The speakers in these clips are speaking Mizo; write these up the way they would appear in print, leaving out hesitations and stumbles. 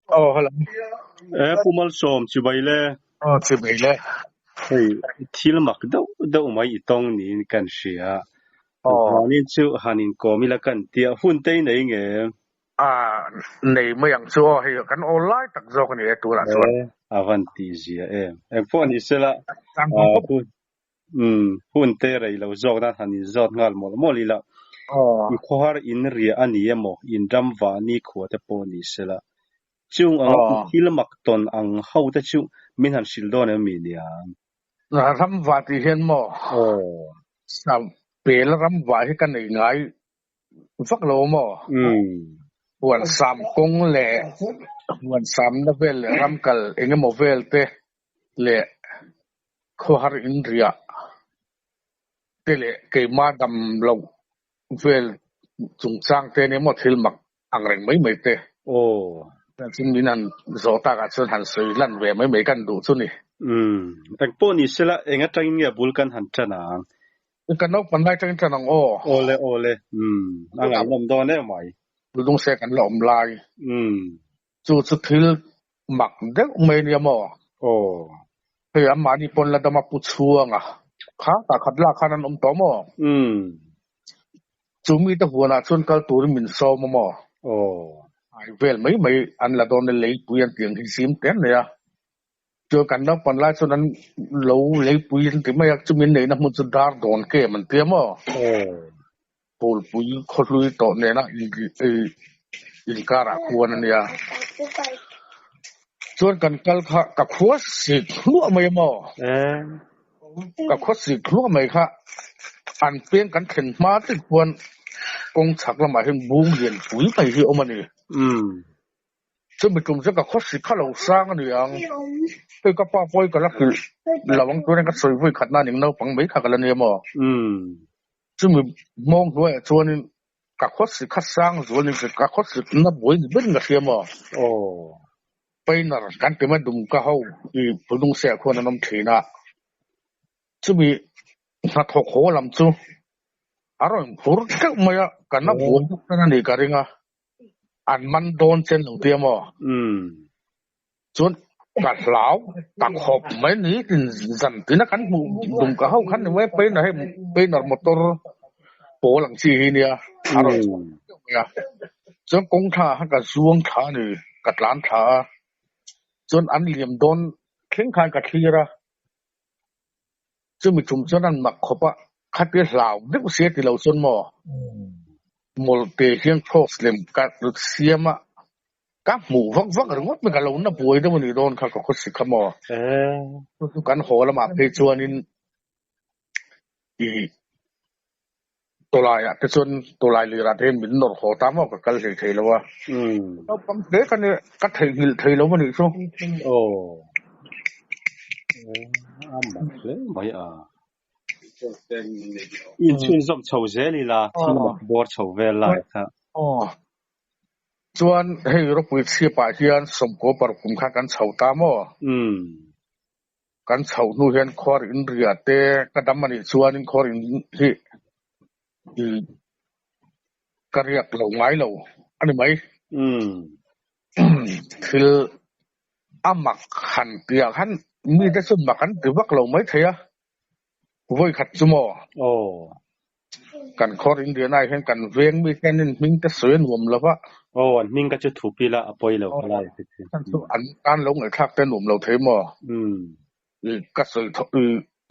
Aw hello. E Pu Malsawm chibai le. Aw chibai le. Hei thil mak deuh deuh mai i tawng niin kan hria. Aw. Vanin chu han inkawm ila kan tia hun te i nei nge? A nei mai ang chu aw hei kan awl lai tak zawk a ni e tunah chuan. E a van tih zia em. Engpawh ni sela hun umm hun te rei lo zawk nan han inzawt nghal mawlh mawlh ila i khawhar in riah a ni emaw in ram vah ni khua te pawh ni sela chung anga i thil mak tawn ang ho te chu min han hrilh dawn em mi niang? Ram vah tih hian maw sam pel ram vah hi ka nei ngai vak lo maw? Huan sam kawng leh huan samna vel leh ram kal eng emaw vel te leh khawhar in riah te leh keimah dam loh vel chungchang te nia maw thil mak ang reng mai mai te. Chu min han zawh takah chuan han sawi lan ve mai mai kan duh chu ni. Umm engpawh ni sela eng atangin nge bul kan han tan ang? Kan naupang lai atangin tan ang aw. Awle awle umm a ngaihnawm dawn em mai. Tudung se kan la awm lai. Umm. Chu chu thil mak deuh mai nia maw? Aw. Hei an mahni pawn la dama pu chhuanga kha tah khat lak khan an awm tawh maw? Umm. Chu mite huanah chuan kal turin min sawm a maw? Aw. Ai vel mai mai an la dawn e leipui an tih ang hi zim te an nei a. Chuan kan naupan lai chuan an lo leipui an ti mai a, chumi an neihna hmun chu dar dawn kem an ti a maw? Aw. Pawlpui khawhlui tawh nena inkarah khuan a nia. Chuan kan kal kha ka khua sik hluah mai a maw? Ka khua sik hluah mai kha an peng kan thlen hma tih khuan kawng chhak lamah hian bung lian pui mai hi a awm a ni. Chumi tum chu ka khawsik kha lo sang a ni ang. Hei ka pa pawi ka la hrilh lo ang turin ka sawi vawi khat na ning naupang mai kha ka la nia maw? Chumi hmawng hnuaiah chuanin ka khawsik kha sang zual ni ka khawsik na buai ni berin ka hria maw? Painter kan ti mai dum ka ho i Pulung Seh khuan an awm thin a. Chumi hnathawk haw lam chu a rawn phur teuh mai a, ka na buai bawk tan a nih ka ring a. An man dawn chen lo tia maw? Chuan ka hlau ta khawp mai ni tin zan tina kan hmuh dum ka ho khan ni mai painter hei painter motor pawl ang chi hi nia a rawn chhuak deuh mai a. Chuan kawng thla ah khan ka zuang thla a ni ka tlan thla a. Chuan an liam dawn thleng khan ka thlir a. Chumi tum chuan an mak khawp a, khatia hlau deuh si a ti lo chuan maw mawlhte hian cross lem ka siam a, ka hmuh vak vak ringawt mai ka lo na buai deuh a nih dawn kha ka khawsik kha maw. Chu chu kan haw lamah phei chuanin ih tawlaiah te chuan tawlai lirah te hian min nawr haw ta maw ka kal hlei thei lo a. Naupang hle ka nia ka theihnghilh thei lo a nih chu. Aw a mak hle mai a. Inchhunzawm chho zel ila thil mak bawr chho vel lai kha. Aw chuan hei ropui chhipah hian sawmkaw paruk kum khan kan chho ta maw? Kan chhoh hnu hian khuar in riah te ka dam a nih chuanin khuar in hi ka riak lo ngai lo a ni mai. Thil a mak han tih ah khan mite chu mak an ti vak lo mai thei a, vawi khat chu maw? Kan khuar in riahna ah hian kan veng mite an inhming te sawi a nuam lo va. Aw, an hming ka chu thup ila a pawi lo ka lai te chu. An tan lo ngaihthlak te nuam lo thei maw? Ka sawi tho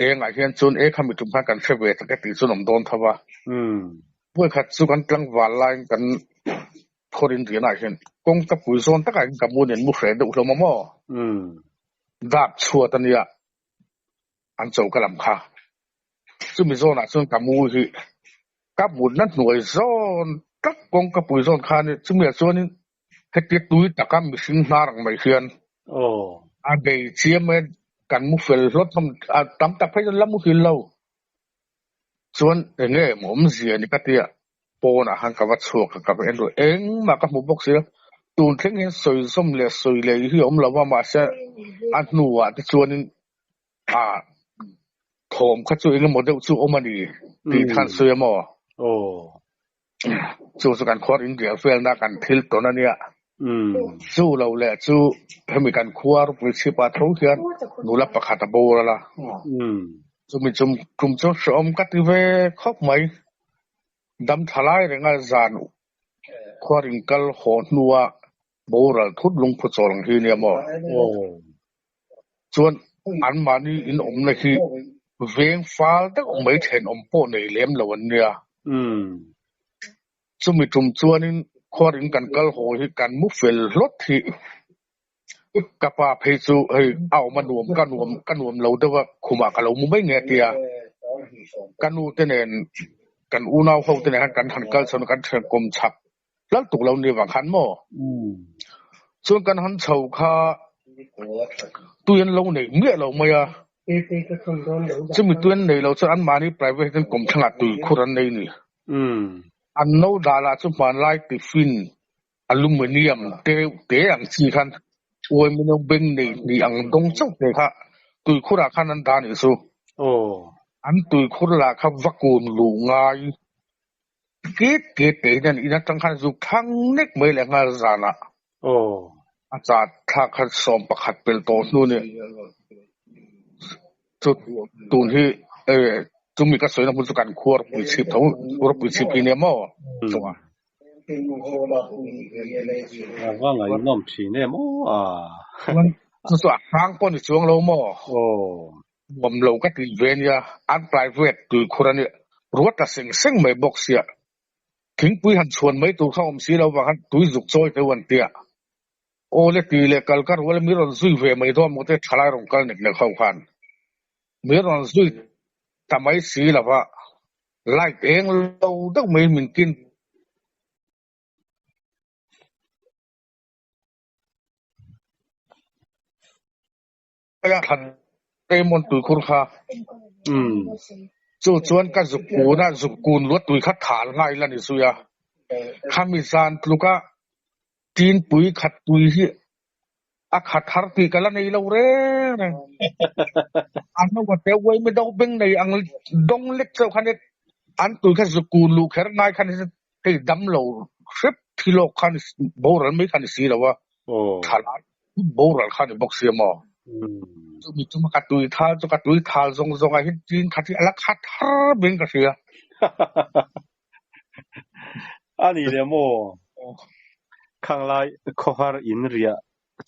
engah hian chuan e khami tum khan kan hre ve tak e tih chuan awm dawn tho va. Vawi khat chu kan tlangval laiin kan khuar in riahna ah hian kawng ka pui zawn takah hian ka mu nen mu hreh deuh hlawm a maw? Dap chhuat a nia. An choka lam kha. Chumi zawnah chuan ka mu hi ka mutna hnuai zawn tak kawngka pui zawn khan chumi ah chuanin hetia tui taka mihring hnar ang mai hian a bei chiam mai a, kan mu fel hlawt hlawm a tam tak phei chuan la muhil lo. Chuan enge maw awmzia ni ka tia pawnah khan ka va chhuak a ka va en ru engmah ka hmu bawk si a, tun thleng hian sawi zawm leh sawi leh hi a awm lo va mahse a hnuah te chuanin A thawm kha chu engemaw deuh chu awm a ni tih khan sawi a maw? Chu chu kan khuar in riah velna kan thil tawn a nia. Chu lo leh chu hemi kan khua ropui chhipah tho hian nula pakhat a boral a. Chumi chum tum chu hrehawm ka ti ve khawp mai. Dam tha lai renga zan khuar inkal haw hnua boral thut lungphu chawl ang hi nia maw? Chuan anmahni in awmna hi veng fal deuh mai thenawm pawh nei lem lo an nia. Chumi tum chuanin khuar in kan kal haw hi kan mu fel hlawt hi. Ka pa phei chu hei a awm a nuam ka nuam ka nuam lo deuh a khumah ka lo mu mai nge a tia. Ka nu te nen kan unau ho te nen khan kan han kal chho kan thian kawm chak lal tuk lo ni vang khan maw? Chuan kan han chho kha tui an lo nei miah lo mai a. Chumi tui an nei lo chuan anmahni private in kawmthlangah tui khur an nei ni. An no dah lah chu hmanlai tiffin aluminium te te ang chi khan uaimino beng nei hnih ang dawng chauh te kha tuikhurah khan an dah anih chu. An tuikhur lah kha va kun luh ngai ket ket te hian in atang khan zuk thlang nek mai leh nghal zanah a chat thlak kha 11 pel tawh hnu ni chu tun hi chumi ka sawina hmun chu kan khuar pui chhip tho khuar pui chhip hi nia maw chunga. A va ngaihnawm thin em aw a. Chuan chu chu a hrang pawh ni chuang lo maw? Nuam lo ka ti ve nia, an private tuikhur a nia, ruat ta seng seng mai bawk sia. Thingpui han chhuan mai tur kha awm si lo vang khan tui zuk chawi teu an tia. Aw le ti leh kal ka rual mi rawn zui ve mai dawn maw te thalai rawn kal nek nek ho khan mi rawn zui ta mai si lo va, light eng lo deuh mai min kin. Thlan Raymond tuikhur kha chu chuan ka zuk kun a, zuk kun luat tui kha thal ngai la ni zui a. Khami zan tluka tinpui khat tui hi a khat har tih ka la nei lo reng reng. A hnuah te uai mi do beng nei ang dawng lek chauh khan an tui kha zuk kun luh kher ngai khan hei dam lo hrep thi lawk khan boral mai kha ni si lo a. Thalai boral kha ni bawk sia maw? Chumi chuma ka tui thal chu ka tui thal zawng zawng ah hian tin khat hi a la khat har beng ka hria. A ni le maw? Khanglai khawhar in riah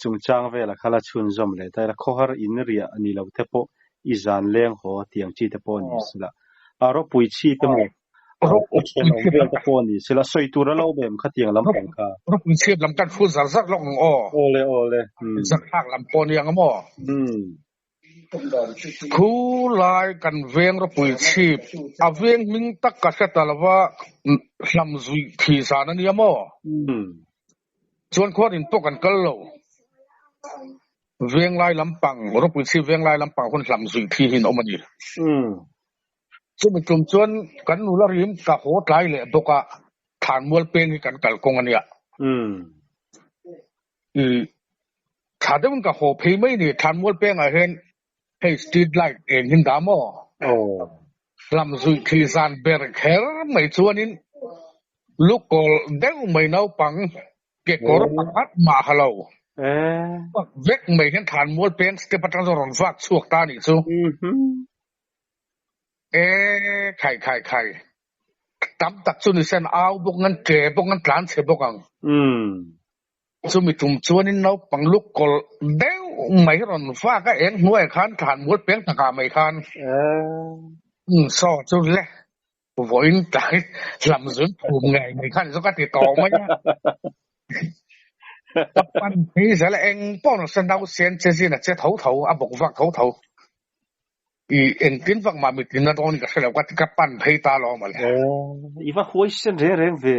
chungchang vela kha la chhunzawm leh ta ila, khawhar in riah ni lo te pawh i zan leng haw tiang chi te pawh ni sela, a ropui chi te maw A thenawm vel te pawh a ni sela, sawi tur a lo awm em khatiang lampang kha? Ropui chhiat lam kan hrut zar zar lawk ang aw. Awle awle. Zar thlak lam pawh a ni ang maw? Khu lai kan veng ropui chhip, a veng hming tak ka hre ta lova hlam zuih thi zan a nia maw? Chuan khuarin pawh kan kal lo. Veng lai lampang, ropui chhip veng lai lampang hun hlam zuih thi hi an awm a ni. Chumi tum chuan kan nula rim ka haw tlai leh bawk a, Thlanmual peng hi kan kalkawng a nia. I thla deuhin ka haw phei mai ni, Thlanmual pengah hian hei street light eng hin dah maw? Hlam zuih thli zan ber kher mai chuanin lukawl deuh mai naupang kekawr pakhat mah ha lo vek mai hian Thlanmual peng step atang chuan rawn vak chhuak ta a nih chu. E khai khai khai. Tam tak chu ni sen au bawk ngan ṭe bawk ngan tlan chhe bawk ang. Chumi tum chuanin naupang lu kawlh deuh mai rawn vak a eng hnuaiah khan thlan mual peng takah mai khan saw chu le vawiin tlai hlam zun phum ngei mai khan chu ka ti tawh mai a. Ka pan phei zel a eng pawh nasa nausen che zin a che tho tho a bawk vak tho tho. I engtin vak mah mitin a dawn in ka hre lo ka ti ka pan phei ta lo mawle. I va huaisen reng reng ve.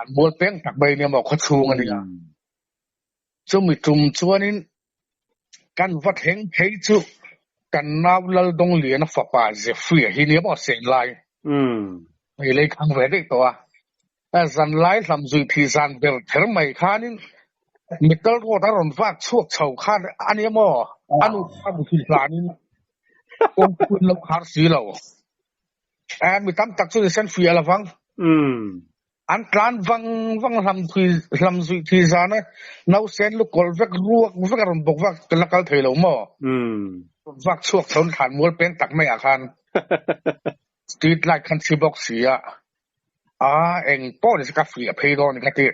An mual peng tak mai nia maw khawchhung a nia. Chumi tum chuanin kan va thleng phei chu kan nau Laldawng Liana fapa Jeffrey-a hi nia maw Senlai. Hei lei khang ve daih tawh a. Zanlai hlam zui thi zan ber kher mai khanin metal rod a rawn vak chhuak chho khan a nia maw? A nu kha muthilh hlanin kawngpui lo khar si lo. Mi tam tak chu ni sen fiah lovang. An tlan vang vang hlam thui hlam zuih thui zan a, nausen lu kawlh vek ruak vek a rawn bawk vak la kal thei lo maw? Vak chhuak chho thlan mual peng tak mai ah khan street light khan chhi bawk si a, a eng pawh ni se ka fiah phei dawn ka ti.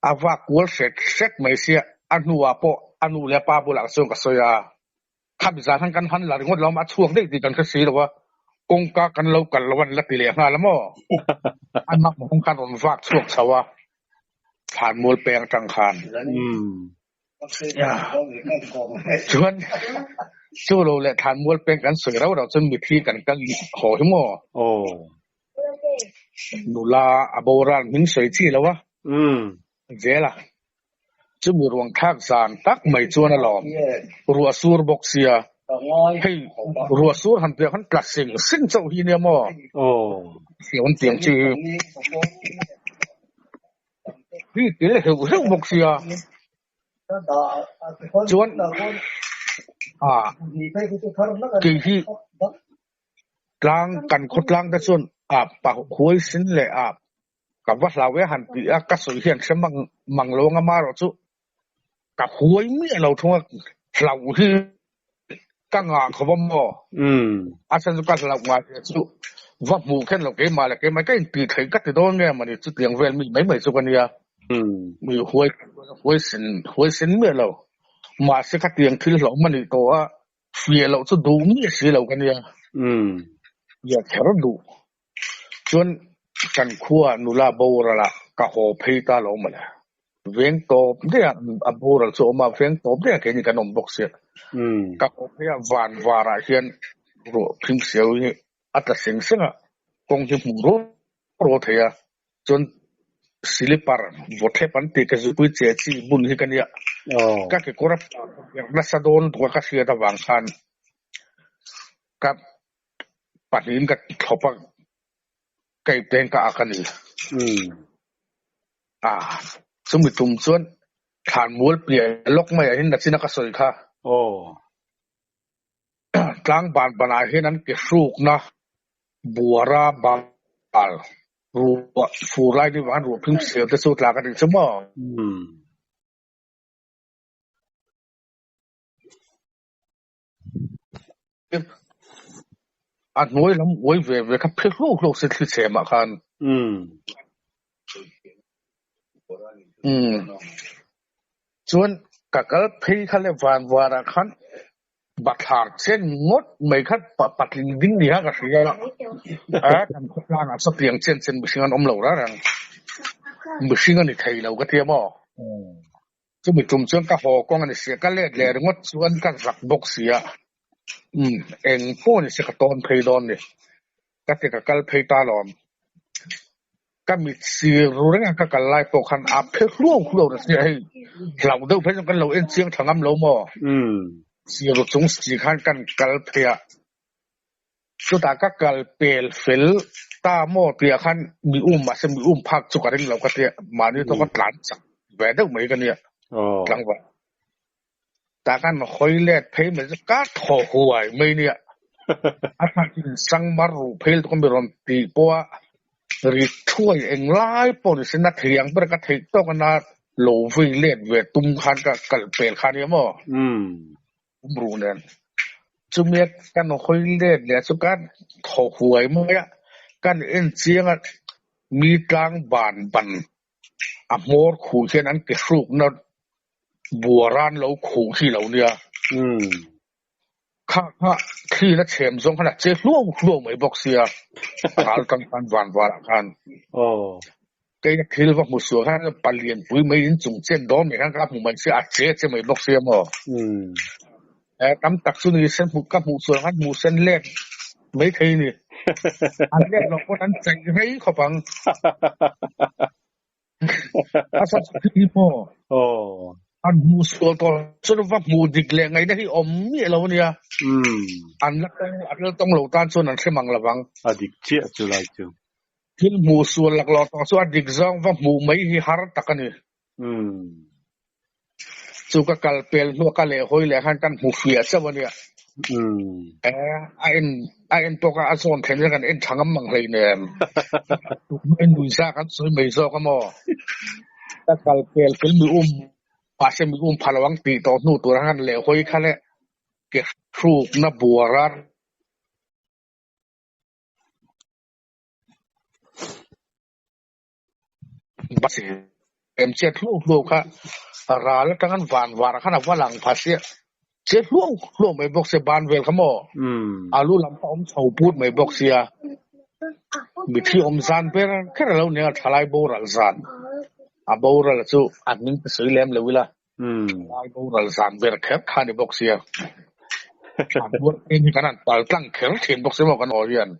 A vak kual hret hret mai sia, a hnuah pawh a nu leh a pa bulah chuan ka sawi a. Khami zan khan kan han la ringawt lo a, a chhuak daih tih kan hre si lo a, kawngka kan lo kal lo a an la ti leh nghal a maw? A nak mawng khan rawn vak chhuak chho a, thlanmual peng atang khan. Chuan chu lo leh thlanmual peng kan sawi rau rau chuan mithi kan kal haw hi maw? Nula a boral hming sawi chi lo a. Zel a. Chumi ruang thlak zan tak mai chuan a lawm. Ruah sur bawk sia. Hei ruah sur han piah khan tla sing sing chauh hi nia maw? Hriawn tiang chi hi. Hi tel heuh heuh bawk sia. Chuan a kei hi tlang kan khawtlang te chuan a pa huaisin leh a Ka va hlau e han tih a, ka sawi hian hre mang mang lo anga marawh chu ka huai miah lo thung a, hlauh hi ka ngah khawp a maw? A chhan chu ka hlauh ngai ve chu va hmuh khen lo keimah leh keimah ka intih theih ka ti dawn nge mawni chutiang vel mi mai mai chu ka nia. Mi huai huai sen huai sen miah lo. Mahse khatiang thil hlauh a nih tawh a, fiah loh chu duh miah si lo ka nia. Fiah kher duh. Chuan kan khua nula boral ah ka haw phei ta lo mawle. Veng tawp daih ah a boral chu a awm a, veng tawp daih ah keini kan awm bawk sia. Ka haw phei a van var ah hian ruah phim siau hi a tla seng seng a, kawng hi hmuh rual rual thei a. Chuan silipar vawthlep an tih ka zupui che chi bun hi ka nia. Ka kekawr a nasa dawn tuk a ka hriat avang khan ka Pahnihin ka thlawp a, ka ipeng ka ak a ni. A, chumi tum chuan thlan mual piah lawk mai ah hian nachin a ka sawi kha. Tlang ban ban ah hian an ke hrukna buara bal ruah fur lai ni vang ruah phim siam te chu tlak a nih chu maw. A hnuai lam uai ve ve kha phe hlawk hlawk se thli chhem ah khan. Umm. Chuan ka kal phei kha le van var ah khan bathlar chen ngawt mai kha patling ding ni kha ka hria a. A kan khawtlang ah sawtiang chen chen mihring an awm lo rang rang. Mihring a ni thei lo ka tia maw. Chumi tum chuan ka haw kawng a ni sia, ka let leh ringawt chuan ka zak bawk sia. Umm, eng pawh ni se ka tawn phei dawn ni. Ka ti ka kal phei ta lawm. Ka mit sir ru reng a ka kal lai pawh khan a phe hluau hluau ta sia hei hlauh deuh phei chuan kan lo en chiang tha ngam lo maw? Sir ru chung si khan kan kal phei a. Chutah ka kal pel fel ta maw tih ah khan mi um mahse mi um phak chu ka ring lo ka tia mahni tawk a tlan chak ve deuh mai ka nia tlangval. Tah khan hawi let phei mai chu ka thaw huai mai nia a thlan chu in sang mar ruh phei lutuk a mi rawn tih pawh a ri thuai englai pawh ni se na thei ang ber ka theih tawk a na lo vei let ve tum khan ka kal pel kha nia maw. Ru nen. Chumi a kan hawi let leh chu kan thaw huai mai a, kan en chiang a, mi tlang ban ban a hmawr khuh hian an ke hrukna buara an lo khuh hi lo nia. Kha kha thli na chhem zawng khan a che hluau hluau mai bawk sia, ral tang khan van varah khan. Kei a thil va hmu sual khan palian pui mai in chung chen dawn mai khan ka hmu mai sia a che che mai bawk sia maw. Eh tam tak chu ni sen hmuh ka hmuh sual khan hmuh sen let mai thei ni. An let loh pawn an chaih rei khawp ang. A sa hi maw. An hmuh sual tawh chuan va hmuh dik leh ngaihna hi awm miah lo ania. An la tawng an la tawng lo tan chuan an hre mang lovang. A dik chiah chu lai chu. Thil hmuh sual laklawh tawh chu a dik zawng va hmuh mai hi har tak a ni. Chu ka kal pel hnuah ka lehhawi leh khan kan hmu fiah chauh a nia. E a en a en pawh kha a zawn thlen hian kan en tha ngam mang hleinem. Tukmai nuiza kan sawi mai zawk a maw? Ka kal pel fel mi um mahse mi um pha lo ang tih tawh hnu tur a han leh hawi kha le ke hrukna buara Bus em chiat hluau hluau kha ral atang an van var khan a va lang pha sia chiat hluau hluau mai bawk sia ban vel kha maw a lu lam kha awm chho put mai bawk sia mithi awm zan ber kher a lo nia thalai boral zan a boral chu a hming te sawi lem lo ila thalai boral zan ber kher kha a ni bawk sia a buar te hi kan han pal tlang kher thin bawk sia maw kan aw hian.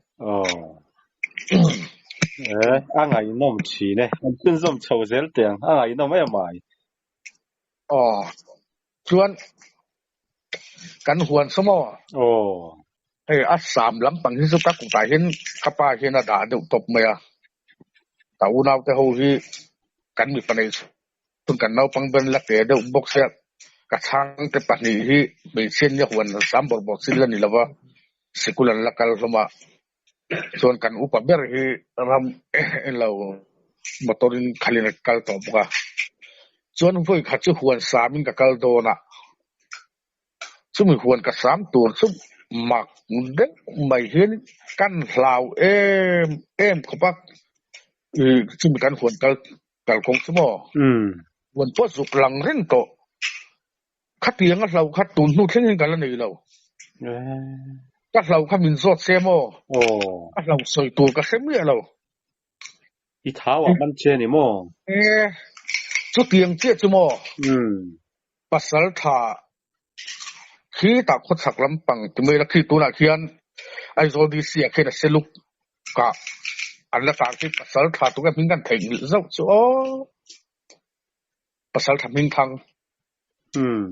Eh, a ngaihnawm thin e. An chhunzawm chho zel teh ang, a ngaihnawm em ai. Aw, chuan kan huan saw maw? Aw. Hei a sam lampang hi chu ka kutah hian ka pa hian a dah deuh tawp mai a. Ka unaute ho hi kan mipa nei chhun kan naupang ber la ke deuh bawk sia ka chhangte pahnih hi hmeichhia nia huan sam bawrh bawrh chin la ni lo va, sikul an la kal hlawm a. Chuan kan upa ber hi ram lo motor in khalin a kal tawh bawk a. Chuan vawi khat chu huan sam in ka kal dawn a. Chumi huan ka sam tur chu mak deuh mai hian kan hlau em em khawp a. Chumi kan huan kal kalkawng chu maw? Huan pawh zuk lang reng tawh. Khatiang a hlau kha tun hnu thleng hian ka la nei lo. Ka hlau kha min zawt se maw? Ka hlau sawi tur ka hre miah lo. I thau ah man che ni maw? E, chutiang chiah chu maw? Pasal tha khi tah khawchhak lampang ti mai la khi tunah khian Aizawl DC ah khian a seluk kah an la tah khi pasal tha tunge hming kan theihnghilh zauh chu aw. Pasal tha hming thang. Umm.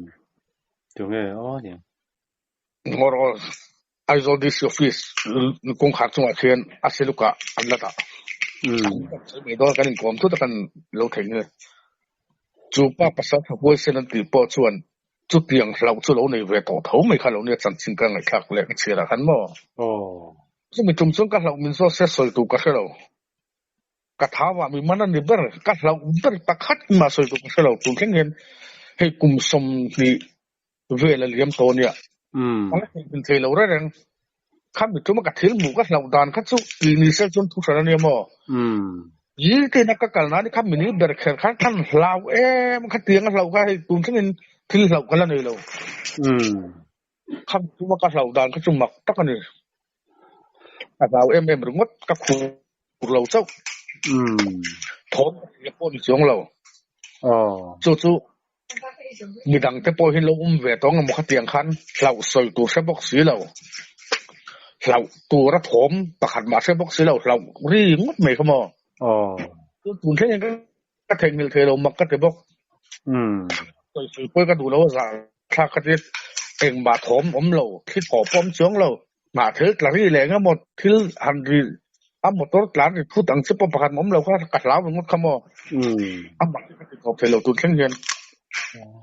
Tunge aw nia. Ngawr aw Aizawl DC office kawngkhar chungah khian a selukah an la dah. Umm. Mai dawn kan inkawm thut a kan lo thei nge. Chu pa pasal tha huaisen an tih pawh chuan chutiang hlauh chu lo nei ve tawh tho mai kha lo nia chanchin ka ngaihthlak leh ka chhiarah khan maw. Aw. Chumi tum chuan ka hlauh min zawt se sawi tur ka hre lo. Ka thau ah mi man a ni ber, ka hlauh ber pakhat mah sawi tur ka hre lo. Tun thleng hian hei kum 20 vel a liam tawh ania. Ka la theihnghilh thei lo reng reng. Kha mi tluma ka thil hmuh ka hlauh dan kha chu tih ni sel chuan thu hran ania maw. Zir tena ka kal nan kha mini ber kher khan khan hlau em kha tiang a hlauh kha hei tun thlengin thil hlauh ka la nei lo. Kha mi tluma ka hlauh dan kha chu mak tak a ni. Ka hlau em em ringawt ka khur lo chauh. Thawm ka hria pawh ni chuang lo. Chu chu midang te pawh hi lo awm ve tawh ang emaw khatiang khan hlauh sawi tur hre bawk si lo. Hlauh tura thawm pakhat mah hre bawk si lo hlauh ri ngawt mai kha maw. Chu tun thleng hian ka theihnghilh thei lo mak ka ti bawk. Sawi sawi pawh ka duh lo a zah thlak ka ti engmah thawm awm lo thli thaw pawh awm chuang lo. Hnah thil tla ri leh eng emaw thil han ri a motor tlan ri phut ang chi pawh pakhat awm lo kha ka hlau ringawt kha maw. A mak hi ka ti tawp thei lo tun thleng hian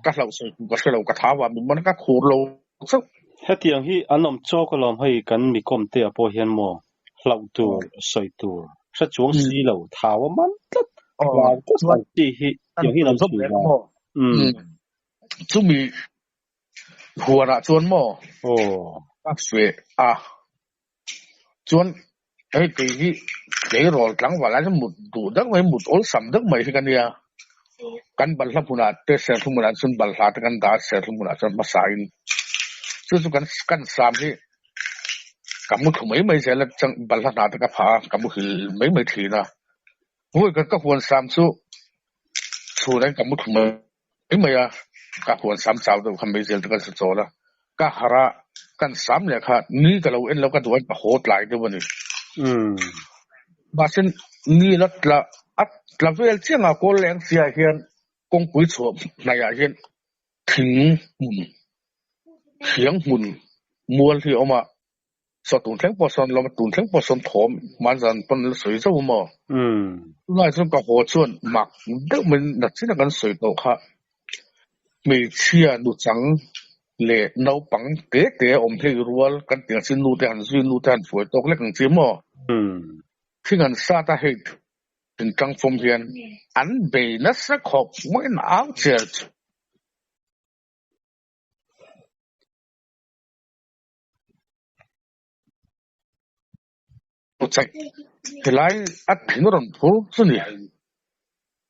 ka hlauh sawi tur ka hre lo ka thau a min man ka khur lo chauh. Hetiang hi an awm chawk alawm hei kan mikawm te ah pawh hian maw hlauh tur sawi tur hre chuang si lo thau a man tlat hlau tlat ang chi hi tiang hi an awm thin a. Chumi Huanah chuan maw? Aw. Ka feh a. Chuan hei kei hi tleirawl tlangval lai chu mut duh deuh mai, mut awlsam deuh mai hi ka nia. Kan balhla hmunah te serthlum hmunah chuan balhla te kan dah a, serthlum hmunah chuan hmasa in chu chu kan kan sam hi ka mu thlu mai mai zel a, chang balhla hna te ka phah a, ka muhil mai mai thin a. Vawi khat ka huan sam chu chhunah ka mu thlu mai. Mai a, ka huan sam chau deuh kha meizel te ka sa chawl a, ka harh a, kan sam leh kha ni ka lo en lo ka duh a ka haw tlai deuh a ni. Mahse ni la tla a tla vel chiang a kawl leng sia hian kawngpui chhuah hnaih ah hian thing hmun thiang hmun mual hi a awm a. Saw tun thleng pawh sawn lawm a, tun thleng pawh sawn thawm hmanzan pawn la sawi zauh maw? Tunlai chuan ka haw chuan mak deuh mai na chin a kan sawi tawh kha hmeichhia nuchang Leh naupang te te awm hlei rual kan tih ang chi nu te han zui nu te han fuai tawk lek ang chi maw? Thing an sat a hei thingtlang fawm hian an bei nasa khawp maiin a au chel chu. Helai a thing rawn phur chu ni.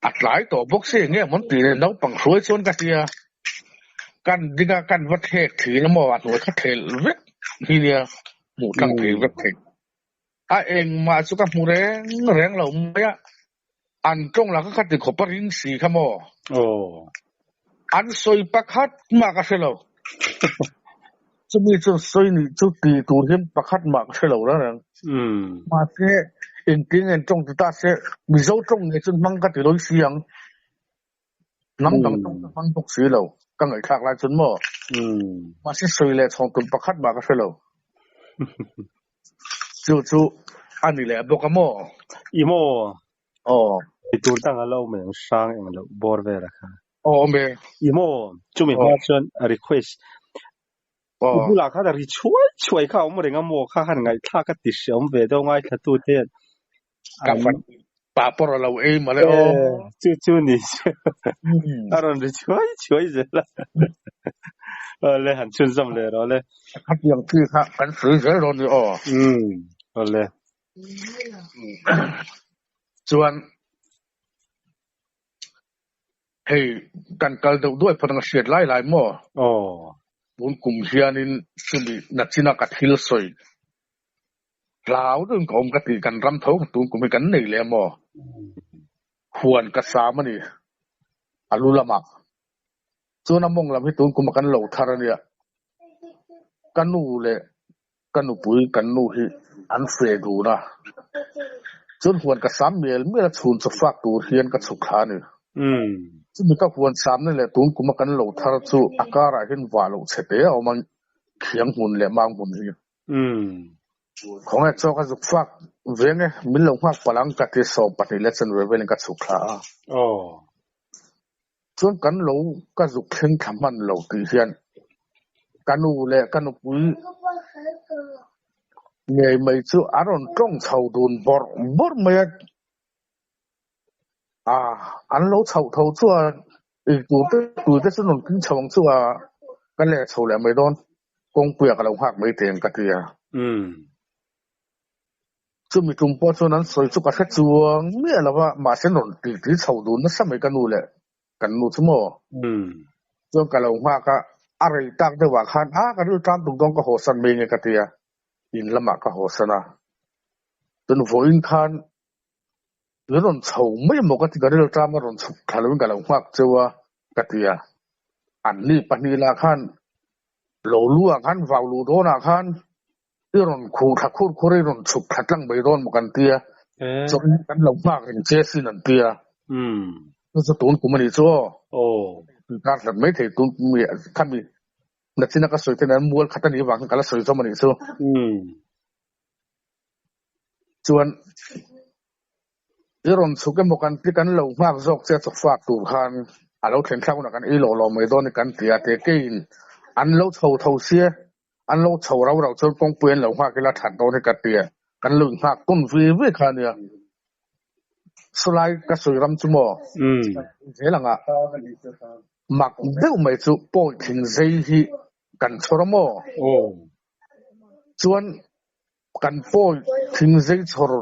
A tlai tawh bawk si enge mawn tih leh naupang hruai chuan ka tia. Kan ding a kan va thlek thin a maw a hnuai kha thlel vek hi nia hmuh tlang thei vek thei. A engmah chu ka hmu reng reng lo mai a, an tawng lah kha kha ti khawp a ring si kha maw. An sawi pakhat mah ka hre lo. Chumi chuan sawi nih chu ti tur hian pakhat mah ka hre lo reng reng. Mahse, engtin nge an tawng ti ta se, Mizo tawng nge chuan hmang ka ti lawi si ang. Hnam dang tawng ka hmang bawk si lo, ka ngaihthlak lai chuan maw. Mahse, sawi leh chhawng tum pakhat mah ka hre lo. Chu chu a ni leh bawk a maw? I maw? Aw. Ei tur dang a lo awm em? Hrang eng loh bawr vel a kha. Aw awm e. I maw? Chumi hma chuan a request. Aw. I bulah khan a ri chhuai chhuai kha a awm reng a maw? Kha khan ngaihthlak a ti hre awm ve deuh ngaithla te hian. Ka fan pa pawr a lo ei mawle aw. Chu chu ni chu. A rawn ri chhuai chhuai zel a. Awle han chhunzawm leh rawh le. Khatiang chi kha kan sawi zel dawn ni aw. Umm awle. Chuan hei kan kal deuh duai phawt ang a hriat lai lai maw? Aw. Tun kum hianin chumi nachina ka thil sawi hlau deuhin ka awm ka tih kan ram tho tun kum hi kan nei leh maw? Huan ka sam a ni a lu lamah. Chuan a mawng lam hi tun kuma kan lo thar a nia. Ka nu leh ka nupui kan nu hi an fe dun a, chuan huan ka sam mial mial a chhun chaw fak tur hian ka chhuk thla a ni. Chumi ka huan samna leh tun kuma kan lo thar chu a karah hian vah loh chhe te a awm a, khiang hmun leh mang hmun hi. Khawnge chaw ka zuk fak veng e, min lo nghak palh ang ka ti 12 leh chanve velin ka chhuk thla a. Chuan kan lo ka zuk thleng thla hman lo tih hian ka nu leh ka nupui ngei mai chu a rawn tawng chho dun bawrh bawrh mai a. A, an lo chhoh tho chuan eitur te tui te chu rawn keng chho ang chu a, ka leh chho leh mai dawn, kawngpuiah ka lo nghak mai teng ka ti a. Chumi tum pawh chuan an sawi chu ka hre chuang miah lo va, mahse an rawn ti ti chho dun nasa mai ka nu leh kan nu chu maw. Chuan ka lo nghak a, a rei tak deuh ah khan a ka rilṭam tuk dawn ka hawsan mai nge ka ti a, in lamah ka hawsan a. Chuan vawiin khan min rawn chho mai maw ka ti, ka rilṭam a rawn chhuk thla loin ka lo nghak cheu a ka ti a. Anni pahnih lah khan lo lu ah khan vau luh dawnah khan I rawn khuh thla khur khur i rawn chhuk thla tlang mai dawn maw kan ti a, chuan kan lo nghak reng che sin an ti a. Chu chu tun kum a nih chu aw. Kar hlat mai thei tun kum i khami nachina ka sawi ten an mual khat a nih avang khan ka la sawi zawm a nih chu. Chuan i rawn chhuk emaw kan ti kan lo nghak zawk che a chawkfak tur khan a lo thlen thlak hunah kan ei lawh lawh mai dawn i kan ti a, te keiin an lo chho tho sia. An lo chho rau rau chuan kawngpui an lo nghak ila that dawn hi ka ti a, kan lo inghak tawn ve ve kha a nia. Sawlai ka sawi ram chu maw zel anga mak deuh mai chu pawi thing zei hi kan chhawr a maw? Chuan kan pawi thing zei chhawr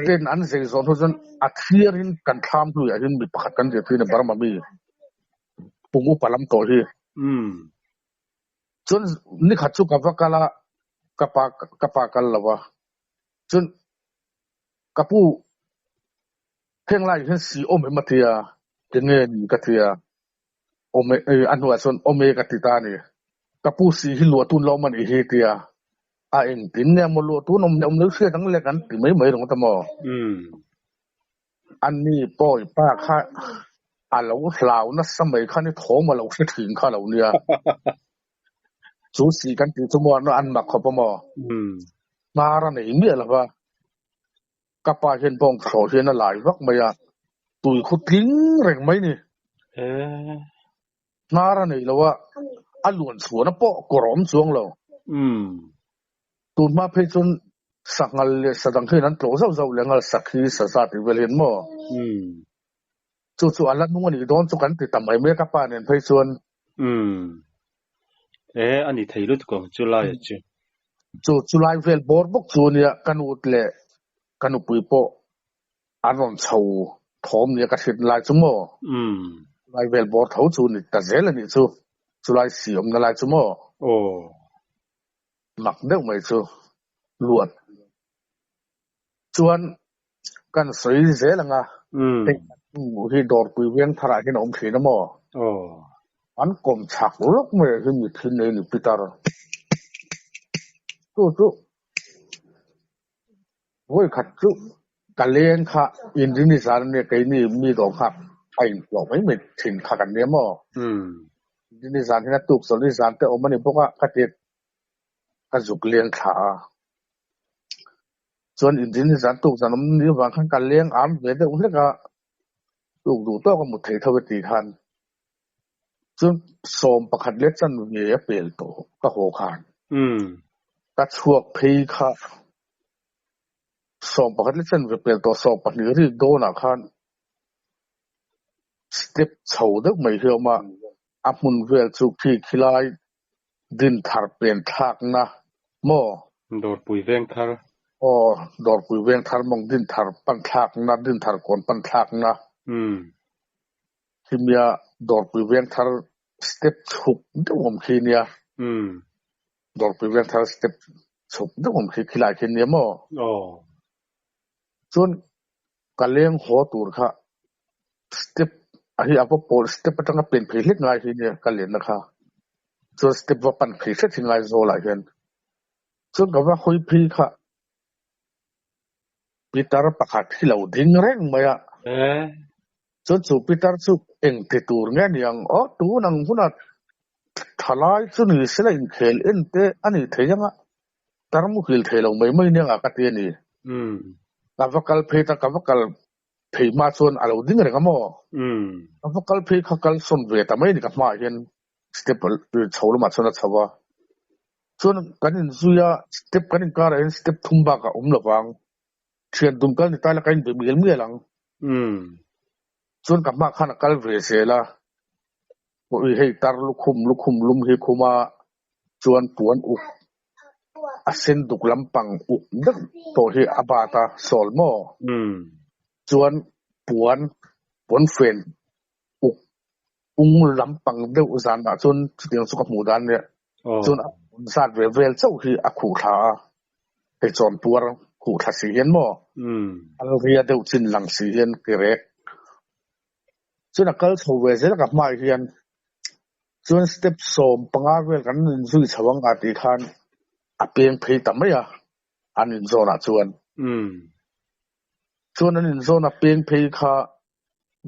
ten an zei zawh hnu chuan a thiarin kan thlam hnuiah hian mi pakhat kan zir thin a Burma mi pum upa lam tawh hi. Chuan nikhat chu ka va kal a, ka pa ka pa kal lo a. Chuan ka pu heng laiah hian si awm em a ti a, tinge ni ka ti a, awm e a hnuah chuan awm e ka ti ta a ni. Ka pu si hi luah tun la awm a nih hi ti a, a engtin nge maw luah tun awm leh awm lo hriat ang le kan ti mai mai ringawt a maw. Ani pawi pa kha a lo hlau nasa mai kha ni thawm a lo hre thin kha lo nia. Chu si kan tih chu maw an mak khawp a maw? Hnar a nei miah lo va, ka pa hian bawng thlawh hian a lai vak mai a, tui khu tling reng mai ni. Hnar a nei lo a, A luan chhuahna pawh kawr a awm chuang lo. Tun hma phei chuan sanghal leh sa dang hian an tlawh zauh zauh leh nghal sakhi saza tih vel hian maw? Chu chu a la nung a nih dawn chu kan ti ta mai mai a ka pa nen phei chuan. Umm. E a ni thei lutuk ang chu laia chu. Chu chu lai vel bawr bawk chu ania ka nu leh ka nupui pawh an rawn chho thawm nia ka hriat lai chu maw? Umm. Lai vel bawr tho chu ni ta zel a nih chu. Chu lai si awmna lai chu maw? Aw. Mak deuh mai chu luat. Chuan kan sawi zel ang a, hei hi Dawrpui veng tharah hian a awm thin a maw? An kawm chak lawk mai ah hian mitthi nei ni Peter. Chu chu vawi khat chu ka leng kha inrini zan ania keini mi dawr nghak a inhlawh mai mai thin kha kan nia maw? Inrini zan hian a tuk chawlh ni zan te awm a ni bawk a ka ti ka zuk leng thla a. Chuan inrini zan tuk zan awm ni avang khan ka leng am ve deuh hlek a, tuk duh tawk a mut theih tho e tih khan. Chuan 11 leh chanve a pel tawh ka haw khan. Ka chhuak phei kha 11 leh chanve pel tawh 12 rik dawnah khan step chho deuh mai hi a awm a, a hmun vel chu khi khilai Dinthar pen thlakna maw? Dawrpui veng thar. Aw, Dawrpui veng thar mawng Dinthar pan thlakna, Dinthar kawn pan thlakna. Khimia Dawrpui veng thar step chhuk deuh awm khi nia. Dawrpui veng thar step chhuk deuh awm khi khilai khi nia maw? Aw. Chuan ka leng haw tur kha step a hi a va pawl step atanga pen phei hlek ngai hi nia ka lenna kha chuan step va pan phei hret hi ngai zawlah hian chuan ka va hawi phei kha pitar pakhat hi lo ding reng mai a chuan chu pitar chu eng ti tur nge ni ang aw tun ang huna thalai chu ni sela inkhel en te a ni thei ang a. Tar muhil thei lo mai mai nia ka ti a ni. Ka va kal phei ta, ka va kal phei hma chuan a lo ding reng a maw? Ka va kal phei kha kal sawn ve ta mai a ni ka hmaah hian step chho lamah chuan a chho a. Chuan kan inzui a, step kan inkarah hian step thum bak a awm lo vang. Thian dun kal ni ta ila ka inbe mial mial ang. Chuan ka hmaah khan a kal ve zel a. Ui hei tar lukhum lukhum lum hi khum a chuan puan uk a sen duk lampang uk deuh tawh hi a bat a sawl maw? Chuan puan puan fen uk ung lampang deuh zanah chuan chutiang chu ka hmuh dan nia chuan a zat ve vel chauh hi a khuh thla a hei chawn puar khuh thla si hian maw a ria deuh chin lang si hian ke rek Chuan a kal chho ve zel a ka hmaah hian chuan step 15 vel kan inzui chho ang a tih khan a peng phei ta mai a an inzawnah chuan. Chuan an inzawn a peng phei kha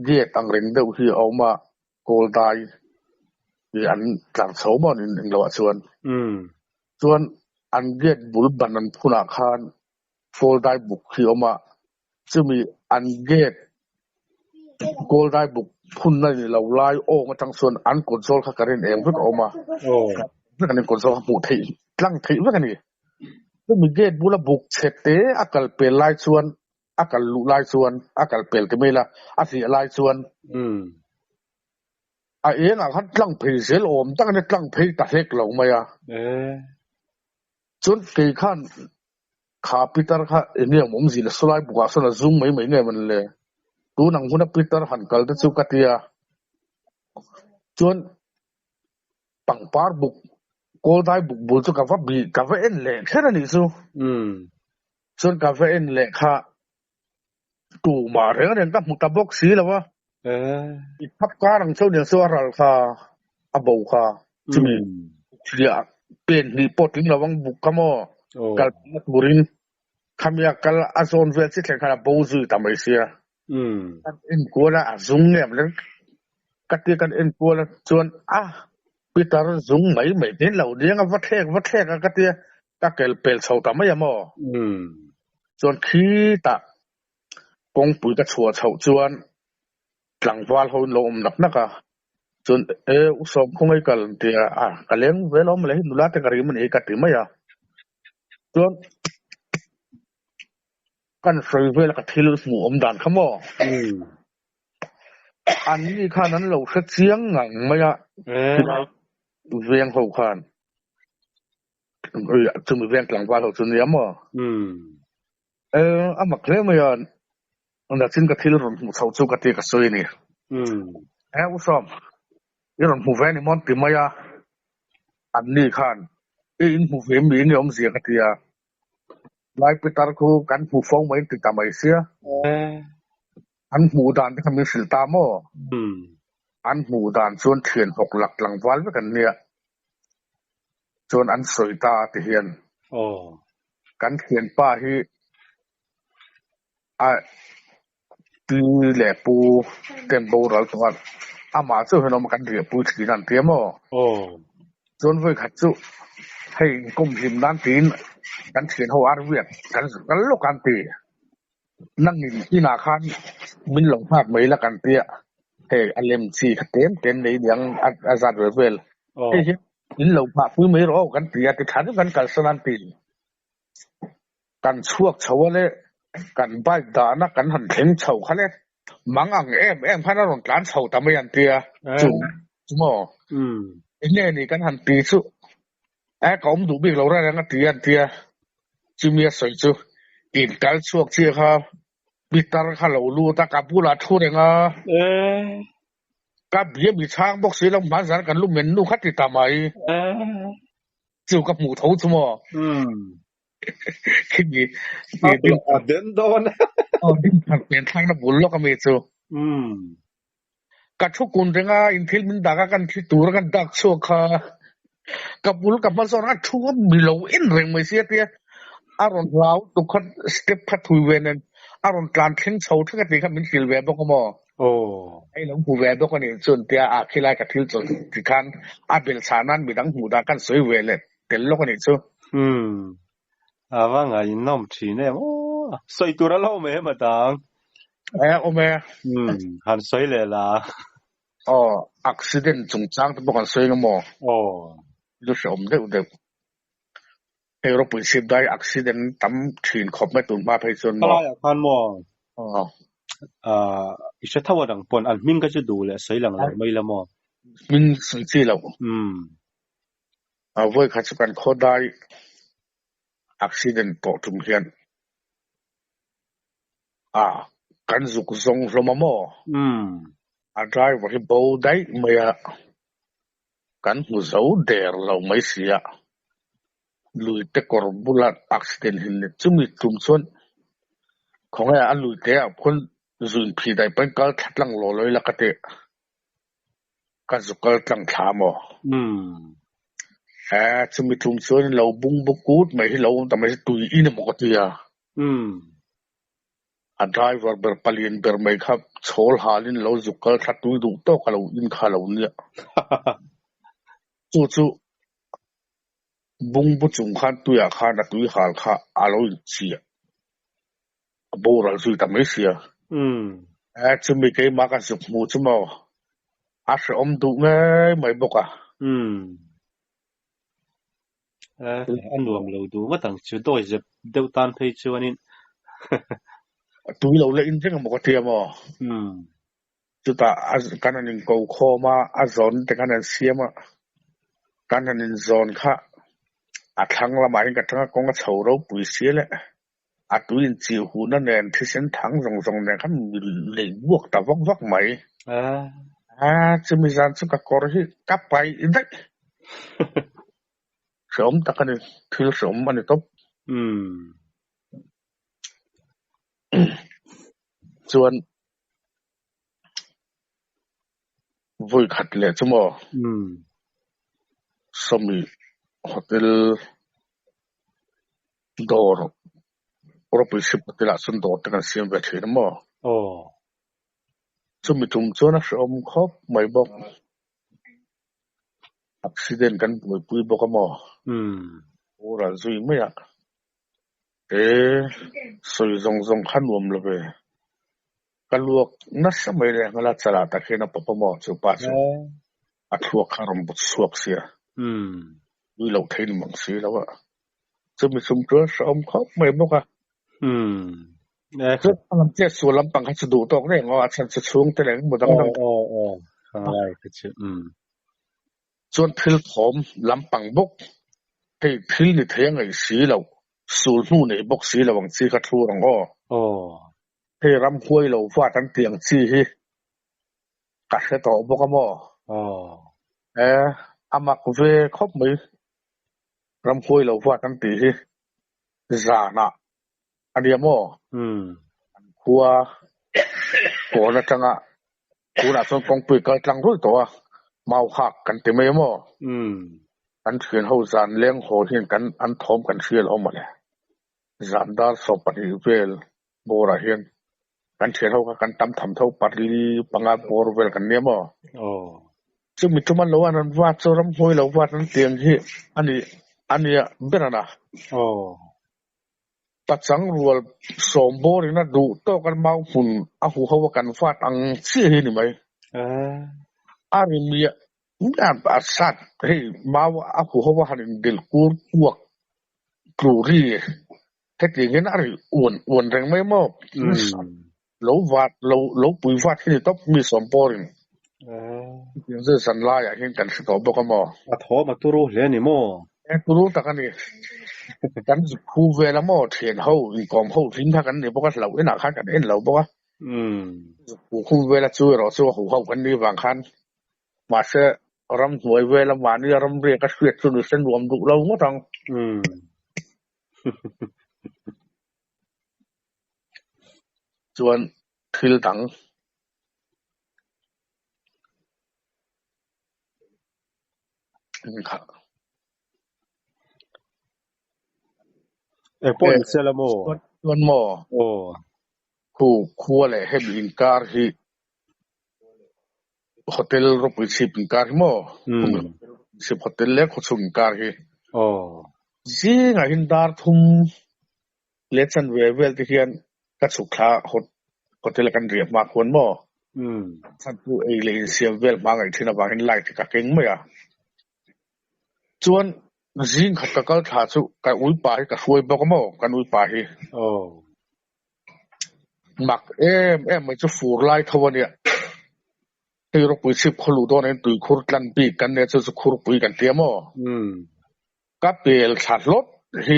gate ang reng deuh hi a awm a, kawl dai ih an tlar chho maw an englo ah chuan. Chuan an gate bul ban an phunah khan kawl dai buk hi a awm a, Chumi an gate kawl dai buk phunna ni lo lai awng atang chuan an kawt zawl kha ka rin eng vek a awm a, vek an kawt zawl kha hmuh theih tlang theih vek a ni. Chumi gate bula buk chhe te a kal pel lai chuan a kal luh lai chuan a kal pel ti mai ila a hliah lai chuan a engah khan tlang phei zel awm tak a ni tlang phei ta hlek lo mai a. Chuan kei khan Kha Peter kha eng nge awm zin a sawlai bukah sawn a zum mai mai nge mawn le? Tun ang huna Peter han kal te chu ka ti a. Chuan pangpar buk, kawldai buk bul chu ka va bih, ka va en leh kher a nih chu. Chuan ka va en leh kha tumah reng reng ka hmu ta bawk si lo a. I thap kar ang chauh nen chu a ral kha, a bo kha. Chumi hliah pen hnih pawh tling lo ang buk kha maw kal na turin khamia kal a zawn vel chi thleng khan a bo zui ta mai sia. Kan enkual a, a zung nge maw ka tia kan enkual a chuan a Peter zung mai mai te lo ding a va thlek va thlek a ka tia ka kel pel chho ta mai a maw. Chuan khitah kawngpui ka chhuah chhoh chuan tlangval ho in lo awm nak nak a. Chuan e u sawm khawngaih kal an ti a, a ka leng ve lo mawle hi nula te ka rim a ni ka ti mai a. Chuan kan sawi vel ka thil hmuh awm dan kha maw? An ni khan an lo hre chiang ngang mai a, veng ho khan chumi veng tlangval ho chu nia maw? E a mak hle mai a, nachin ka thil rawn hmuh chho chu ka ti ka sawi a ni. E u Sawm, i rawn hmu ve a ni maw an ti mai a, an ni khan i inhmu ve mi nge awmzia ka ti a, Lai Pitar khu kan hmu fo mai an ti ta mai sia. An hmuh dan te kha min hrilh ta maw? An hmuh dan chuan thian hawk lak tlangval vek an nia. Chuan an sawi ta a ti hian kan thianpa hi a pi leh pu ten boral tawh a, amah chu hian awm a kan riahpui thin a an ti a maw? Chuan vawi khat chu hei inkawm hlim nan tiin kan thian ho ar viak kan kal lawk a an ti. Nangin inah khan min lo nghak mai la kan tia, hei a lem chi kha tlem tlem nei niang a zat ve vel. Hei hian min lo nghah pui mai rawh aw kan ti a, titha deuh kan kalsan a an ti. Kan chhuak chho a le, kan bike dahna kan han thleng chho kha le, mang ang em em khan a rawn tlan chho ta mai an tia, chu chu maw? Eng nge ni kan han ti chu, e ka awm duh bik lo reng reng a ti an tia, chumi a sawi chu in kal chhuak chiah kha pitar kha lo lut a, ka bulah thu reng a, ka bia mi chhang bawk si lo, hmanzan kan lu men nu kha ti ta mai, chu ka hmuh tho chu maw? Khimi a den dawn. Aw ding thar pen thlak na bul lawk ami chu. Ka thu kun reng a in thil min dak a kan thi tur a kan dak chhuak kha ka bul ka hma zawn a thu a mi lo en reng mai sia tia a rawn hlau tuk kha step kha thui ve nen a rawn tlan thleng chho thleng a tih kha min hrilh ve bawk a maw. Hei lo hmu ve bawk a nih chuan tia a khilai ka thil chaw ti khan a bel chhah nan midang hmuh dan khan sawi ve leh tel lawk a nih chu. Umm. A va ngaihnawm thin em aw. Sawi tur a lo awm em a dang. E awm e. Umm. Han sawi leh la. Aw, accident chungchang te pawh kan sawi ang maw? Aw. Lu hreawm deuh deuh. Hei ropui chhip dai accident tam thin khawp mai tun hma phei chuan maw? Khalaiah khan maw? Aw. Ahh, i hre tho a dang pawn an hming kha chu duh leh sawi lang lo mai la maw? Hming sawi chi loh. Umm. A vawi khat chu kan khaw dai accident tawh tum hian a kan zuk zawng hlawm a maw? Umm. A driver hi bo daih mai a. Kan hmu zo der lo mai si a, lui te kawr bula accident hin ni chumi tum chuan khawnge a lui te ah khawn zuin phih daih pahin kal thla tlang law law ila ka ti, ka zu kal tlang thla maw? He chumi tum chuan lo bung bu kut mai hi lo awm ta mai si tui in emaw ka ti a. A driver ber palian ber mai kha chhawl halin lo zuk kal thla tui duh tawk a lo in kha lo nia. Chu chu bungbu chung khan tuiah khan a tui hal kha a lo inchiah a boral zui ta mai sia. E chumi keimah ka zuk hmu chu maw a hrehawm duh ngei mai bawk a. A nuam lo duh ngawt ang chu dawi zep deuh tan phei chuanin. Tui lo leh in reng emaw ka tia maw? Chutah kan han inko khawm a, a zawn te kan han siam a, kan han inzawn kha a thlang lamah hian ka tanga kawng a chho ropui sia le. A tui inchih huhna nen thisen thang zawng zawng nen khan mi lei buak ta vak vak mai. A chumi zan chu ka kawr hi ka paih daih. Hreawm tak a ni, thil hreawm a ni tawp. Chuan vawi khat leh chu maw? Sawmi hotel Dawr ropui sip hotel ah chuan dawr te kan siam ve thin a maw? Chumi tum chuan a hrehawm khawp mai bawk. Accident kan buaipui bawk a maw? Boral zui mai a. E sawi zawng zawng kha nuam lo ve. Ka luak nasa mai leh nghal a chalah tak hian a pawp a maw chu pa chu. A thluak kha a rawn but chhuak sia. Nui loh thei ni mang si lo a. Chumi chum chuan hrehawm khawp mai bawk a. Chuan a lam chet sual lampang kha chu duh tawk reng aw, a chhan chu chhungte leh engemaw dang dang. Chuan thil thawm lampang bawk, hei thil ni thei a ngaih si loh, sul hnu nei bawk si lo ang chi kha thlur ang aw. Hei ramhuai lo vat an tih ang chi hi ka hre tawh bawk a maw? E, a mak ve khawp mai. Ramhuai lo vat an tih hi zanah a nia maw? An khua kawn atanga tunah chuan kawngpui kal tlang ruih tawh a, mau hak kan ti mai a maw? Kan thian ho zan leng haw hian kan an thawm kan hria lo mawle. Zan dar 12 vel bawrah hian kan thian ho kha kan tam tham tho pali panga bawr vel kan nia maw? Chumi tuma lo an rawn vat chu ramhuai lo vat an tiang hi a ni a nia ber a na. Pachang rual sawm bawrin a duh tawk a mau hmun a hu ho a kan vat ang chiah hi a ni mai. A ri miah miah a sat hei mau a hu ho a han indil kur kuak tlu ri hetiang hian a ri uan uan reng mai maw? Lo vat lo lo pui vat hi ni tawp mi sawm pawrin hetiang chu zan laiah hian kan hre tawh bawk a maw? A thawm a turu hle a ni maw? E turu tak a ni. Kan zuk khu vel a maw? Thian ho inkawm ho hlim kha kan ni bawk a, hlauh enah khan kan en lo bawk a. Zuk khu khum vel a chu erawh chu a huho kan nih vang khan mahse ramhnuai vel a mahni a ramriak a hriat chu ni se nuam duh lo ngawt ang. Chuan thil dang kha. Eng pawh ni sela maw? Chuan maw? Khu khua leh hemi inkar hi Hotel ropui chhip inkar hi maw? Chhip hotel leh khawchhung inkar hi. Zingah hian dar thum leh chanve vel te hian ka chhuk thla hotel a kan riah hma khuan maw? Chhan chu ei leh insiam vel hma ngaih thin avangin light hi ka keng mai a. Chuan zing khat ka kal thla chu ka uipa hi ka hruai bawk a maw? Kan uipa hi. Mak em em mai chu fur lai tho a nia. Hei ropui chhip khaw luh dawn ah hian tuikhur tlan bik kan nia chu chu khurpui kan tia maw? Ka pel thla hlawt hi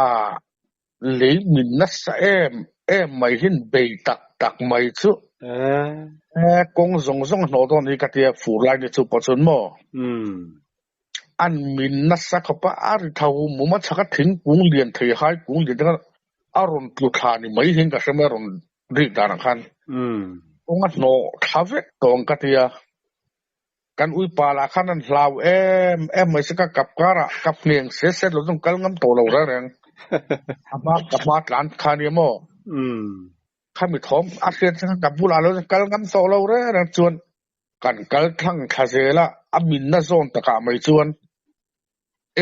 a lei min nasa em em mai hian bei tak tak mai chu kawng zawng zawng a hnawh dawn hi ka tia fur lai ni chu pawh chuan maw? An min nasa khawp a, a ri tho mum a chhak a thingkung lian thei hai kung lian te khan a rawn tlu thla ni mai hian ka hre mai a rawn rik danah khan kawng a hnawh thla vek tawh ang ka ti a, kan uipa lah khan an hlau em em mai se ka kap karah ka hneng set set lo chuan kal ngam tawh lo reng reng a hma ka hma tlan kha nia maw khami thawm a hriat khan ka bulah lo chuan kal ngam tawh lo reng reng chuan Kan kal thlang thla zel a, a minna zawn takah mai chuan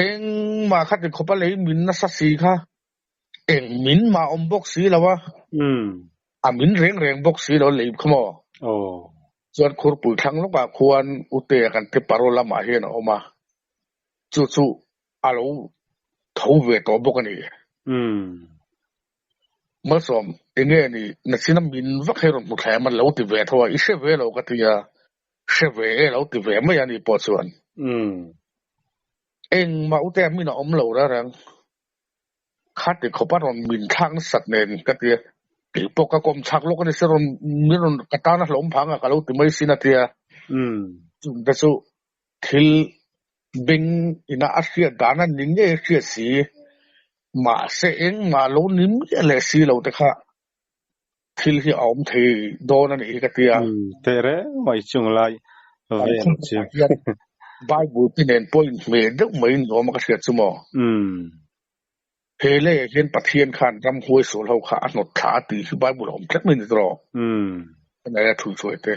engmah kha ti khawp a lei min nasa si kha eng min mah awm bawk si lo a, a min reng reng bawk si lo a lei kha maw? Chuan khurpui thlang lawkah khuan Utea kan ti paro lamah hian a awm a, chu chu a lo tho ve tawh bawk a ni. Malsawm, enge ni nachina min vak hei rawn hmu thlai a man lo ti ve tho a, i hre ve lo ka ti a, hre ve e lo ti ve mai a ni pawh chuan. Engmah ute a min a awm lo reng reng, khati khawp a rawn min thlak nasat nen ka ti a, kei pawh ka kawm chhak lawk a ni se rawn min rawn ka tan a hlawm phang a ka lo ti mai sin a ti a, chungte chu thil beng ina a hriat dan a ni ngei a hriat si, mahse engmah lo ni miah leh si lo te kha thil hi a awm thei dawn a nih hi ka ti a. Teh reng mai chung lai vel chu. Bible te nen pawh inhmeh deuh mai ni awm a ka hriat chu maw. He leiah hian Pathian khan ramhuai sual ho kha a hnawt thla a tih hi Bible a awm tlat mai ni tawh. Ka nei a thu chuai te.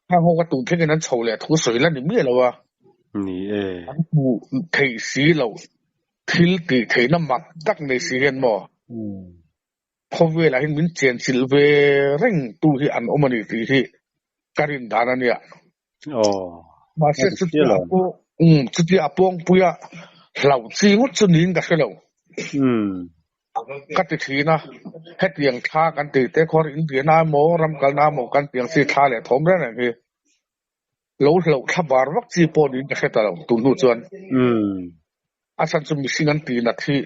Hang ho ka tun thlengin an chho leh thu sawi la ni miah lo a. Ni e. An hmuh theih si loh thil tih theihna mak tak nei si hian maw? Khawvelah hian min chenchilh ve reng tu hi an awm a ni tih hi. Ka rin dan a nia. Aw. Mahse chutia a pawng um chutia a pawngpuia hlau chi ngawt chu niin ka hre lo. Um. Ka ti thin a, hetiang thla kan tih te khuar in biahna emaw ram kalna emaw kan tih ang chi thla leh thawm reng reng hi lo hlauh thla bar vak chi pawh niin ka hre ta lo tun hnu chuan. Um. A chhan chu mihring an tih nat hi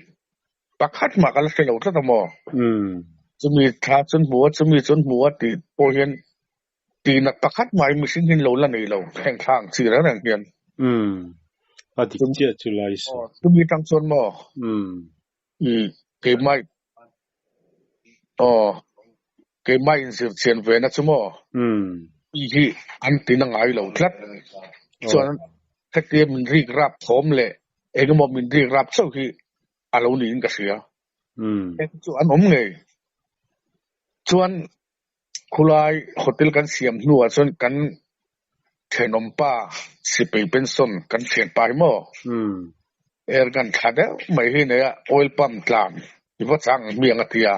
pakhat mah ka la hre lo tlat a maw? Um. Chumi thla chuan hmu a, chumi chuan hmu a tih pawh hian tih nat pakhat mah hi mihring hian lo la nei lo heng thla ang chi reng reng hian. Um. A dik chiah chu lai saw. Chumi tang chuan maw? Um. I keimah aw keimah inzir chian ve na chu maw? Um. Mi hi an ti na ngai lo tlat. Chuan hetia min rik rap thawm leh engemaw min rik rap chauh hi a lo niin ka hria. Heng chu an awm ngei. Chuan khulai hotel kan siam hnuah chuan kan thenawmpa sipei pension kan thianpa hi maw airgun tha deuh mai hi nei a oil pump tlan i va chang ang hmiang a ti a.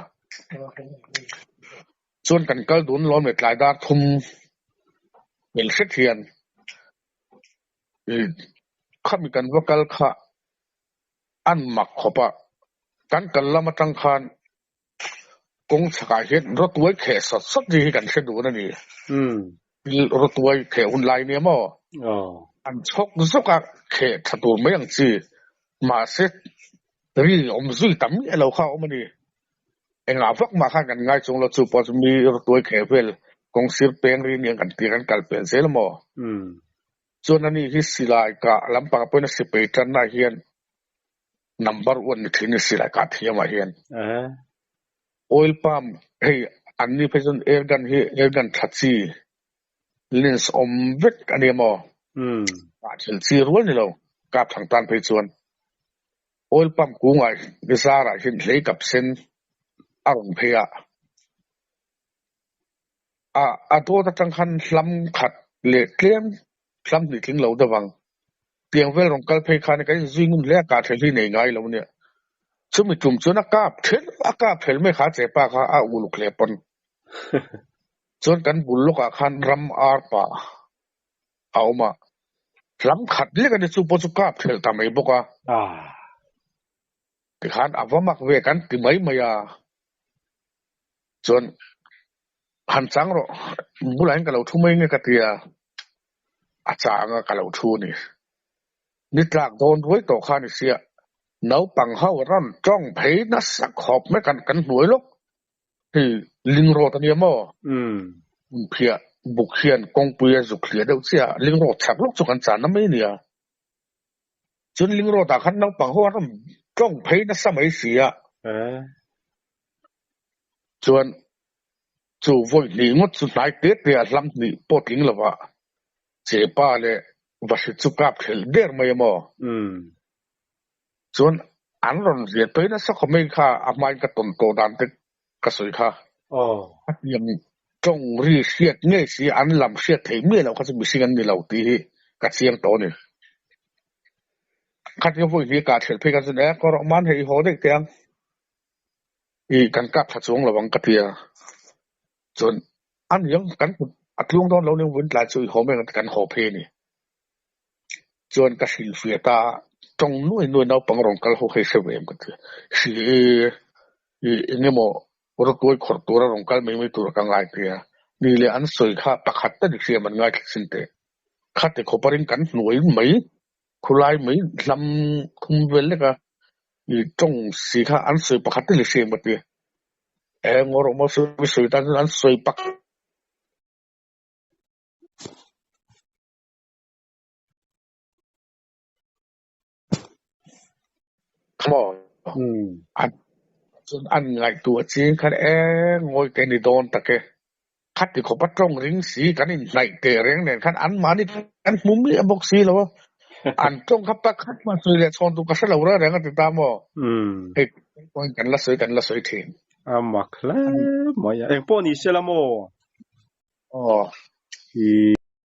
Chuan kan kal dun lawm leh tlai dar thum hmel hret hian khami kan va kal kha an mak khawp a, kan kal lam atang khan kawng chhakah hian rawtuai kheh sawt sawt ri hi kan hre dun a ni. Rawtuai kheh hun lai nia maw? An chhawk zawk a kheh tha tur mai ang chi, mahse ri awm zui tam miah lo kha a awm a ni. Engah vak mah khan kan ngai chung lo chu pawh chu mi rawtuai kheh vel kawng sir peng ri nia kan ti kan kal pel zel a maw? Chuan ani hi silai kah lampang pawhin a sipei tanna hian number one ni thin a ni silai kah thiamah hian. Oil palm hei an ni phei chuan air gun hi air gun tha chi lens awm vek a nia maw? Kah thil chi rual ni lo kap thang tan phei chuan oil pump kungah zarah hian hlei kap sen a rawn phei a. A a dawt atang khan hlam khat leh tlem hlam hnih tling lo deuh ang. Tiang vel rawn kal phei khan kan inzui ngun hle a, kah thel hi nei ngai lo nia. Chumi tum chuan a kap thel a kap thel mai kha chepa kha a uluk hle pawn. Chuan kan bul lawkah khan ram ar pah a awm a, hlam khat lek a ni chu pawh chu kap thelh ta mai bawk a. Tikhan a va mak ve kan ti mai mai a. Chuan han chang rawh, bulah hian ka lo thu mai nge ka ti a, a chang a ka lo thu a ni. Ni tlak dawn ruai tawh kha ni sia, naupang ho rawn tawng phei nasa khawp mai kan kan hnuai lawk. Hei ling road a nia maw? Hmunphiah buk hian kawngpui a zuk hliah deuh chiah a, ling road chak lawk chu kan channa mai a nia. Chuan ling road ah khan naupang ho a rawn tawng phei nasa mai si a. Chuan chu vawi hnih ngawt chu hnai te te ah hlam hnih pawh tling lo ah Chepa leh Vahrit chu kap thelh der mai a maw? Chuan an rawn riat phei nasa khawp mai kha a hmain ka tawn tawh dan te ka sawi kha. A hniam tawng ri hriat ngei si an lam hriat theih miah loh kha chu mihring an ni lo tih hi ka chiang tawh a ni. Khatia vawi hnih kah thelh phei kha chuan e ka rawh man hei i haw daih teh ang. I kan kap thla chuang lo ang ka ti a, chuan a niang kan kut a tluang dawn lo ning vun tlai chu i haw mai ang kan haw phei a ni. Chuan ka hrilhfiah ta a, tawng nuai nuai naupang rawn kal ho hei hre ve em ka ti a, hri i i eng emaw rawtuai khawrh tura rawn kal mai mai tura ka ngai ti a, ni leh an sawi kha pakhat ta dik hriam an ngaithla chin teh. Khati khawparin kan hnuai mai Khulai mai hlam thum vel lek a, i tawng si kha an sawi pakhat te leh hriam ka ti. E ngaw rawh maw sawi sawi tan chuan an sawi pak. Maw an chuan an ngaihtuah chiang khan e ngawi te ni dawn tak e. Khati khawpa tawng ring si kan inhnaih teh reng nen khan anmahni kan hmu miah bawk si lo a, an tawng kha pakhat hmah sawi leh chhawn tur ka hre lo reng reng a ti ta maw? Hei pawhin kan la sawi kan la sawi thin. A mak hle mai a, engpawh ni se la maw? Aw. I.